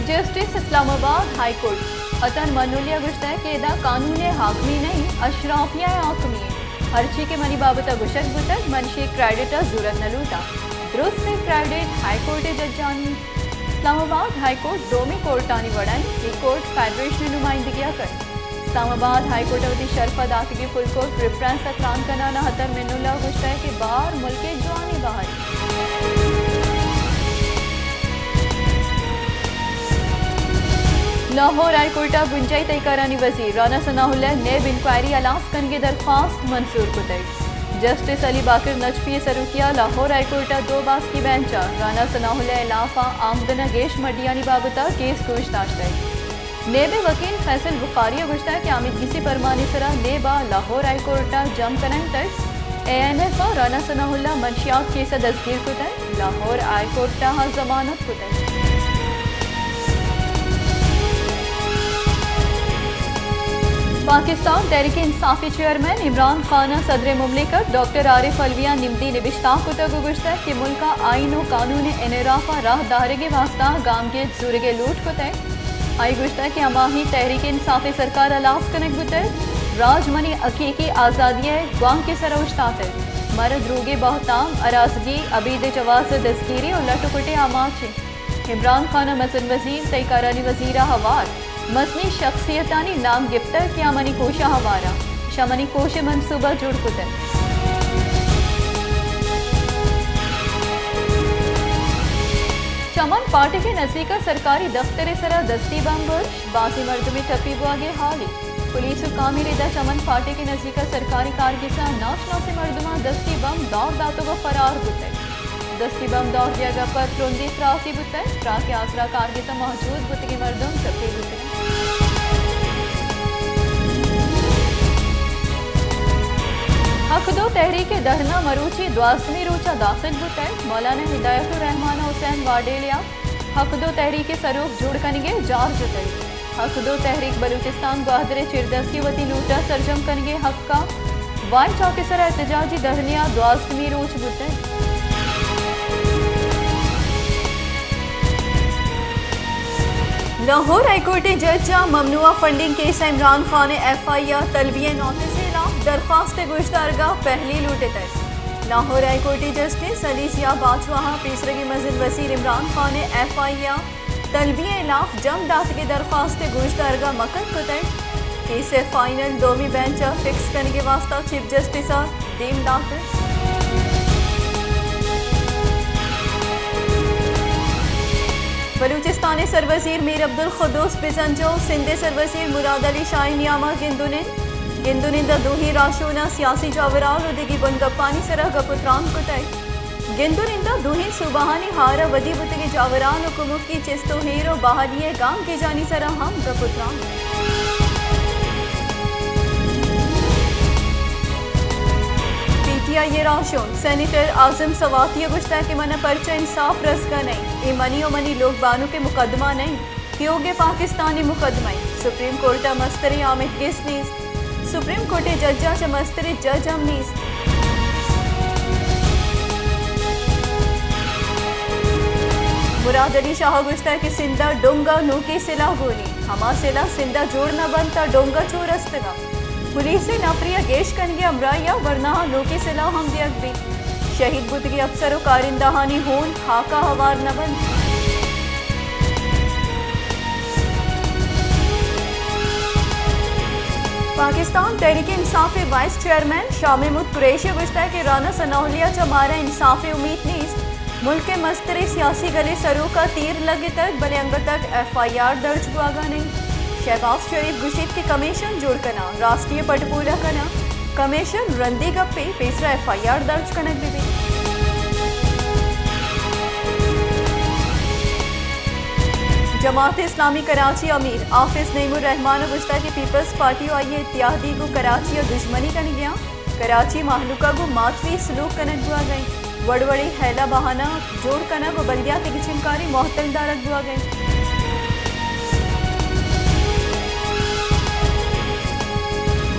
جسٹس اسلام آباد high court عطر منولی ءَ گوشتگ کہ ادا قانون ءِ حاکمی نہ اِنت، اشرافیہ ءِ حاکمی اِنت۔ ہرچی کہ منی بابت ءَ گوشگ بوتگ، من ایشی ءِ کریڈٹ ءَ زورگ نہ لوٹاں۔ درستیں کریڈٹ ہائی کورٹ ءِ ججانی اِنت۔ اسلام آباد ہائی کورٹ دومی کورٹانی وڑ اِنت، اے کورٹ فیڈریشن ءِ نمائندگی ءَ کنت۔ اسلام آباد ہائی کورٹ ءَ وتی شرف ءَ داتگیں فل کورٹ ریفرنس ءَ تران کنان ءَ ہتر منولا ءَ گوشتگ کہ بہار ملک ءِ جوانیں بہارے۔ لاہور ہائی کورٹ ءَ بنجاہی تہی کارانی وزیر رانا ثناء اللہ ءِ نیب انکوائری ہلاس کنگ ءِ درخواست منظور کتگ۔ جسٹس علی باقر نجفی ءِ سروکی ءَ لاہور ہائی کورٹ ءِ دو باسکی بینچ ءَ رانا ثناء اللہ ءِ ہلاف ءَ آمدن ءَ گیش مڈیانی بابت ءَ کیس گوش داشتگ۔ نیب ءِ وکیل فیصل بخاری ءَ گوشتگ کہ آمیدگسی پرمان ءِ سرا نیب ءَ لاہور ہائی کورٹ ءَ جم کنائینتگ۔ اے این ایف ءَ رانا ثناء اللہ منشیات کیس ءَ دزگیر کتگ، لاہور ہائی کورٹ ءَ ضمانت کتگ۔ پاکستان تحریک انصاف ءِ چیئرمین عمران خان ءَ صدر مملکت ڈاکٹر عارف علوی ءَ نمدی نبشتانک کتگ ءُ گوشتگ کہ ملک ءَ آئین ءُ قانون ءِ انحراف ءَ راہ دارگ ءِ واستہ گامگیج زورگ ءِ لوٹ کتگ۔ آئی ءَ گوشتگ کہ ہماہی تحریک انصاف ءِ سرکار ہلاس کنگ بوتگ، راج منی حقیقی آزادی ءِ گوانک ءِ سرا اوشتاتگ۔ مارا دروگ ءِ بہتام، ہراسگی، ابید ءِ جواز ءِ دزگیری ءُ لٹ ءُ کٹ ءِ آماچ اِنت۔ عمران خان ءَ مزن وزیر، تہی کارانی وزیر ءَ ہوار مزنیں شخصیتانی نام گپتگ کہ آ منی کوش ءَ ہوار اَنت، شہ منی کوش ءِ منصوبہ جوڑ کتگ۔ چمن پھاٹک ءِ نزیک ءَ سرکاری دفتر ءِ سرا دستی بمب برش، بازیں مردمے ٹپی بوگ ءِ ہالے۔ پولیس ءُ کامیں رد ءَ چمن پھاٹک ءِ نزیک ءَ سرکاری کارگس ءَ ناشناسیں مردماں دستی بمب دور داتگ ءُ فرار بوتگ۔ دستی بمب دور دیگ ءَ پد ترندیں تراکے بوتگ، تراک ءِ آسرا کارگس ءَ موجود بوتگیں مردم ٹپی بوتگ۔ حق دو تحریک ءِ دھرنا مروچی دوازدمی روچ ءَ داخل بوتگ۔ مولانا ہدایت الرحمان ءُ حسین واڈیلیا حق دو تحریک ءِ سروک جوڑ کنگ ءِ جار جتگ۔ حق دو تحریک بلوچستان گوادر ءِ چیردستی ءَ وتی لوٹ ءَ سرجم کنگ ءِ حق ءَ وائی چوک ءِ سرا احتجاجی دھرنے ءِ دوازدمی روچ بوتگ۔ لاہور ہائی کورٹ ءِ جج ءَ ممنوعہ فنڈنگ کیس ءَ عمران خان ءِ ایف آئی آر طلبی ءِ نوٹس ءِ ہلاف درخواست ءِ گوشدارگ ءَ پہلی لوٹتگ۔ لاہور ہائی کورٹ ءِ جسٹس علی ضیاء باجوہ ءَ پیسرگیں مزن وزیر عمران خان ءِ ایف آئی آر طلبی ءِ ہلاف جم داتگیں درخواست ءِ گوشدارگ ءَ مکن کتگ۔ کیس ءِ فائنل دومی بینچ ءَ فکس کنگ ءِ واستہ چیف جسٹس ءَ دیم داتگ۔ بلوچستان ءِ سروزیر میر عبدالقدوس بزنجو ءُ سندھ ءِ سروزیر مراد علی شاہ ءِ نیام ءَ گند ءُ نند۔ گند ءُ نند ءَ دوہیں راہشوناں سیاسی جاوران ءُ دگہ بنگپانی سرا گپ ءُ تران کتگ۔ گند ءُ نند ءَ دوہیں صوبہانی ہار ءَ ودی بوتگیں جاوران ءُ کمکی چست ءُ ایر ءُ بحالی ءِ گامگیجانی سرا ہم گپ ءُ تران۔ پی ٹی آئی ءِ راہشون سینیٹر اعظم سواتی ءَ گوشتگ کہ من ءَ پرچہ انصاف رسگ ءَ نہ اِنت، اے منی ءُ منی لوگ بانک ءِ مقدمہ نہ اِنت۔ تیوگیں پاکستانی مقدمہ اِنت۔ سپریم کورٹ ءَ مستریں آمیدگس نیست۔ سپریم کورٹ ءِ جج ءَ چہ مستریں جج ہم نیست۔ مراد علی شاہ ءَ گوشتگ کہ سندھ ءَ ڈنگ ءَ نوکیں سلاہ گون اِنت۔ ہما سلاہ سندھ ءَ جوڑ نہ بنت تہ ڈنگ ءَ چو رستگ اَنت۔ پولیس ءِ نفری ءِ گیش کنگ ءِ ہمراہی ءَ ورناہاں نوکیں سلاہ ہم دیگ بیت۔ شہید بوتگیں افسر ءُ کارندہانی ہون ہاک ءَ ہوار نہ بنت۔ پاکستان تحریک انصاف ءِ وائس چیئرمین شاہ محمود قریشی ءَ گوشتگ کہ رانا ثناء اللہ ءَ چہ مارا انصاف ءِ امیت نیست۔ ملک ءِ مستریں سیاسی گل ءِ سروک ءَ تیر لگتگ، بلے انگت تک ایف آئی آر درج بوہگا نہ اِنت۔ شہباز شریف گوشیت کہ کمیشن جوڑ کناں، راستی ءِ پٹ پولہ کناں۔ کمیشن رندی گپے، پیسرا ایف آئی آر درج کنگ بہ بیت۔ جماعت اسلامی کراچی امیر حافظ نعیم الرحمان ءَ گوشتگ کہ پیپلز پارٹی ءُ آئی ءِ اتحادی گوں کراچی ءَ دژمنی کنگیاں۔ کراچی مہلوک ءَ گوں ماتوی سلوک کنگ بوہگ ءَ اِنت، وڑ وڑیں ہیلہ بہانہ جوڑ کنگ ءُ بلدیاتی گچینکاری معطل دارگ بوہگ ءَ اِنت۔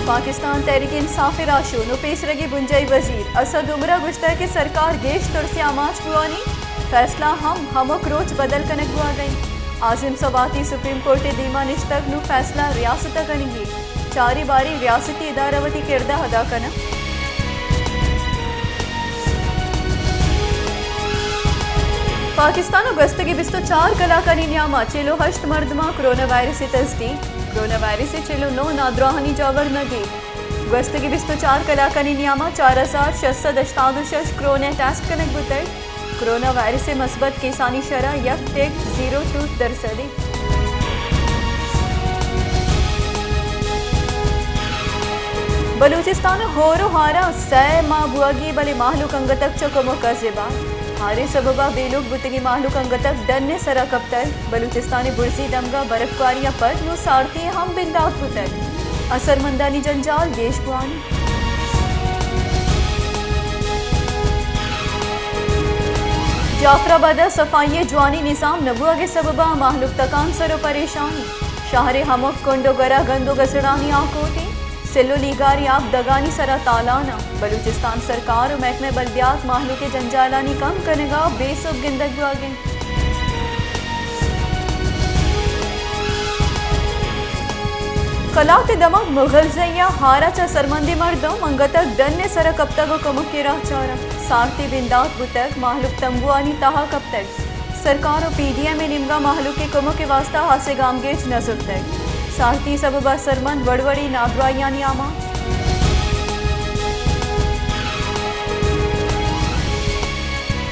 پاکستان تحریک انصاف ءِ راہشون ءُ پیسرگیں بنجاہی وزیر اسد عمر ءَ گوشتگ کہ سرکار گیش ترس ءِ آماچ بوہانی، فیصلہ ہم ہمک روچ بدل کنگ بوہگ ءَ اِنت۔ عاصم سباتی سپریم کورٹ ءِ دیما نشتگ، نوں فیصلہ ریاست ءَ کنگی۔ چاری باری ریاستی ادارہ وتی کرد ءَ ادا کناں۔ پاکستان ءَ گوستگیں بیست ءُ چار کلاکانی نیاما چل ءُ ہشت مردماں کرونا وائرس ءِ تصدیق، کرونا وائرس ءِ چل ءُ نو نادراہانی جاور نگیگ۔ گوستگیں بیست ءُ چار کلاکانی نیاما چار ہزار شش سد ہشتاد ءُ شش کرونا ٹیسٹ کنگ بوتگ۔ کرونا وائرس ءِ مثبت کیسانی شرح یک ٹک زیرو ٹو درسدے۔ بلوچستان ءَ ہور ءُ ہارا سئے ماہ بوہگی، بلے مہلوک انگتک چہ کمک ءَ زبہر۔ ہارے سبب ءَ بے لوگ بوتگیں مہلوک انگتک ڈن ءِ سرا کپتگ۔ بلوچستان ءِ برزی دمگاں برفکواری ءَ پد نوں سارتی ہم بندات بوتگ۔ اثرمندانی جنجال گیش بوان۔ جعفر آباد ءَ صفائی ءِ جوانیں نظام نہ بوہگ ءِ سبب ءَ مہلوک تکانسر ءُ پریشان۔ شہر ءِ ہمک کنڈ ءُ گورا گند ءُ گسڑانی آکوٹیں۔ سل ءُ لیگاریں آپ دگانی سرا تالان اَنت۔ بلوچستان سرکار ءُ محکمہ بلدیات مہلوک ءِ جنجالانی کم کنگ ءَ بے سوب گندگ بوہگ اَنت۔ کلات ءِ دمگ مغلزئی ءَ ہارا چہ سرمندیں مردم انگتک ڈن ءِ سرا کپتگ ءُ کمک ءِ راہ چارگ۔ سارتی بندات بوتگ، مہلوک تمبوانی تہا کپتگ۔ سرکار ءُ پی ڈی ایم ءِ نیمگا مہلوک ءِ کمک ءِ واستہ ہاسیں گامگیج نہ زرتگ۔ سارتی سبب ءَ سرمند وڑ وڑیں نادراہیانی آماچ۔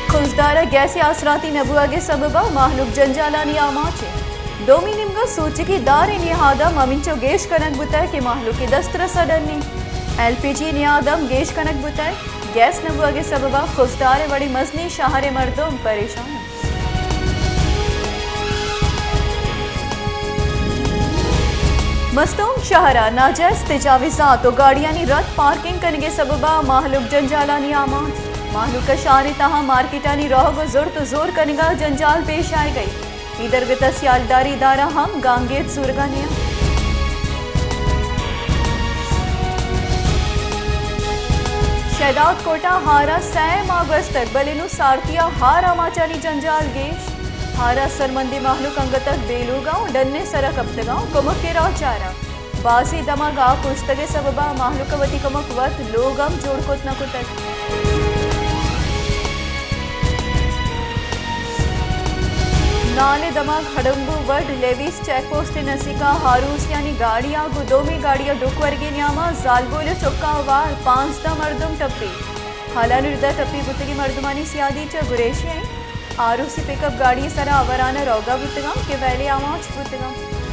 خضدار ءَ گیس ءِ آسراتی نہ بوہگ ءِ سبب ءَ مہلوک جنجالانی آماچ اِنت۔ دومی نیمگا سوچگی داریں نہاداں ہمینچو گیش کنگ بوتگ کہ مہلوک ءِ دسترس ءَ ڈن اِنت۔ ایل پی جی نہاد ہم گیش کنگ بوتگ۔ گیس نہ بوہگ ءِ سبب ءَ خضدار ءِ وڑیں مزنیں شہر ءِ مردم پریشان اَنت۔ مستونگ شہر ءَ ناجائز تجاوزات ءُ گاڑیانی رد پارکنگ کنگ ءِ سبب ءَ مہلوک جنجالانی آماچ۔ مہلوک ءَ شہر ءِ تہا مارکیٹانی روہگ ءُ زرت ءُ زور کنگ ءَ جنجال پیش آیگ ءَ اِنت۔ اے درگت ءَ سیالداری ادارہ ہم گامگیج زورگ ءَ نیاں۔ شہداد کوٹ ءَ ہار ءَ سئے ماہ گوستگ، بلے نوں سارتی ءَ ہار آماچانی جنجال گیش۔ ہار ءَ سرمندیں مہلوک انگتک بے لوگ ءَ ڈن ءِ سرا کپتگ ءُ کمک ءِ راہ چارگ۔ بازیں دمگ آپ اوشتگ ءِ سبب ءَ مہلوک ءَ وتی کمک وت لوگ ہم جوڑ کت نہ کتگ۔ نال ءِ دمگ ہڑمبو وڈ لیویز چیک پوسٹ ءِ نزیک ءَ آروسیانی گاڑی ءَ گوں دومی گاڑی ءَ ڈک ورگی نیام ءَ زالبول ءُ چکاں ہوار پانزدہ مردم ٹپی۔ حالانی رد ءَ ٹپی بوتگیں مردمانی سیادی چہ گریشی ءَ اِنت۔ آروسی پک اپ گاڑی ءِ سرا آوران ءَ روگ ءَ بوتگ اَنت کہ ویل ءِ آماچ بوتگ اَنت۔